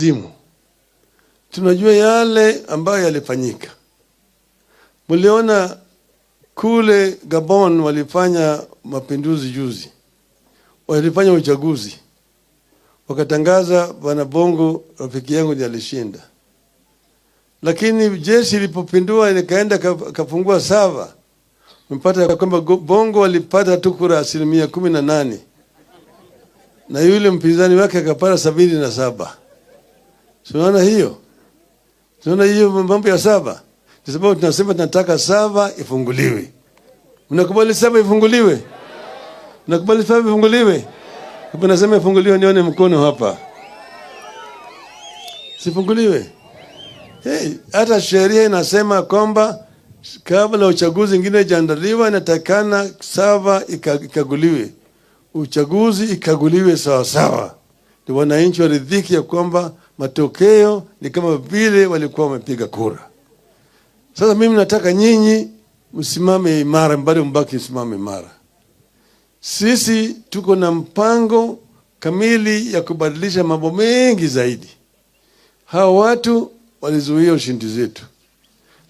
Zimu. Tunajua yale ambayo yalifanyika. Mliona kule Gabon walifanya mapinduzi juzi, walifanya uchaguzi, wakatangaza Bwana Bongo rafiki yangu ndiye alishinda, lakini jeshi ilipopindua likaenda kafungua server, mpata kwamba Bongo alipata tu kura 18% na yule mpinzani wake akapata 77. Tunaona hiyo, tunaona hiyo mambo ya server. Kwa sababu tunasema tunataka server ifunguliwe. Mnakubali server ifunguliwe? Mnakubali server ifunguliwe? Hapo nasema ifunguliwe, nione mkono hapa. Sifunguliwe? Hey, hata sheria inasema kwamba kabla uchaguzi ingine ijaandaliwa, inatakana server ikaguliwe, uchaguzi ikaguliwe sawa sawa, ndio wananchi waridhiki ya kwamba matokeo ni kama vile walikuwa wamepiga kura. Sasa mimi nataka nyinyi msimame imara, bado mbaki msimame imara. Sisi tuko na mpango kamili ya kubadilisha mambo mengi zaidi. Hawa watu walizuia ushindi zetu,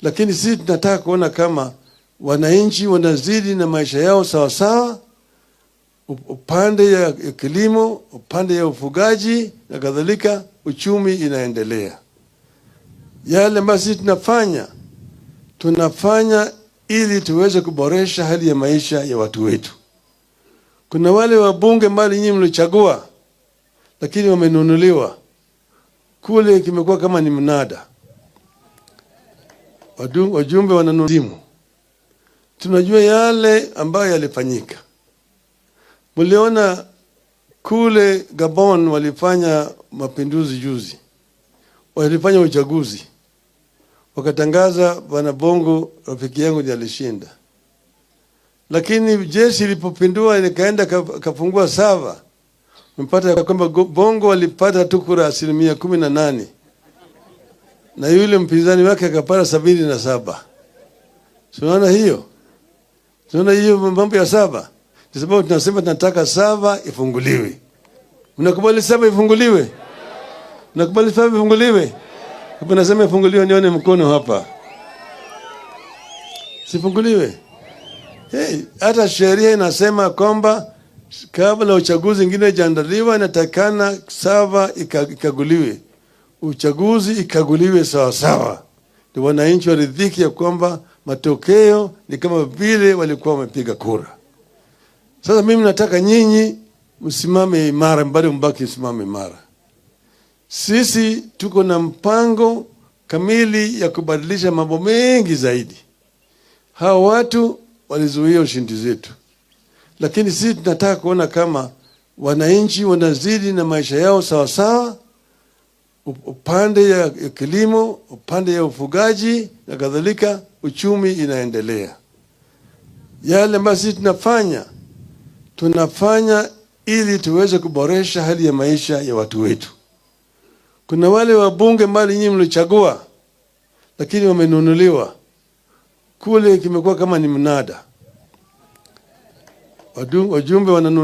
lakini sisi tunataka kuona kama wananchi wanazidi na maisha yao sawa sawa, upande ya kilimo, upande ya ufugaji na kadhalika, uchumi inaendelea. Yale ambayo sisi tunafanya, tunafanya ili tuweze kuboresha hali ya maisha ya watu wetu. Kuna wale wabunge mbali nyinyi mlichagua, lakini wamenunuliwa kule, kimekuwa kama ni mnada, wajumbe wananunuliwa. Tunajua yale ambayo yalifanyika. Mliona kule Gabon walifanya mapinduzi juzi, walifanya uchaguzi, wakatangaza Bwana Bongo rafiki yangu ndiye alishinda, lakini jeshi ilipopindua likaenda kafungua server, mpata kwamba Bongo alipata tu kura 18% na yule mpinzani wake akapata 77. Tunaona hiyo, tunaona hiyo mambo ya server. Kwa sababu tunasema tunataka server ifunguliwe. Mnakubali server ifunguliwe? Mnakubali server ifunguliwe? Hapo nasema ifunguliwe, nione mkono hapa. Sifunguliwe? Hey, hata sheria inasema kwamba kabla uchaguzi ingine ijaandaliwa, inatakana server ikaguliwe, uchaguzi ikaguliwe sawa sawa, ndio wananchi waridhiki ya kwamba matokeo ni kama vile walikuwa wamepiga kura. Sasa mimi nataka nyinyi msimame imara, bado mbaki msimame imara. Sisi tuko na mpango kamili ya kubadilisha mambo mengi zaidi. Hawa watu walizuia ushindi zetu, lakini sisi tunataka kuona kama wananchi wanazidi na maisha yao sawa sawa, upande ya kilimo, upande ya ufugaji na kadhalika, uchumi inaendelea. Yale ambayo sisi tunafanya, tunafanya ili tuweze kuboresha hali ya maisha ya watu wetu. Kuna wale wabunge mbali nyinyi mlichagua, lakini wamenunuliwa kule, kimekuwa kama ni mnada, wajumbe wananunuliwa.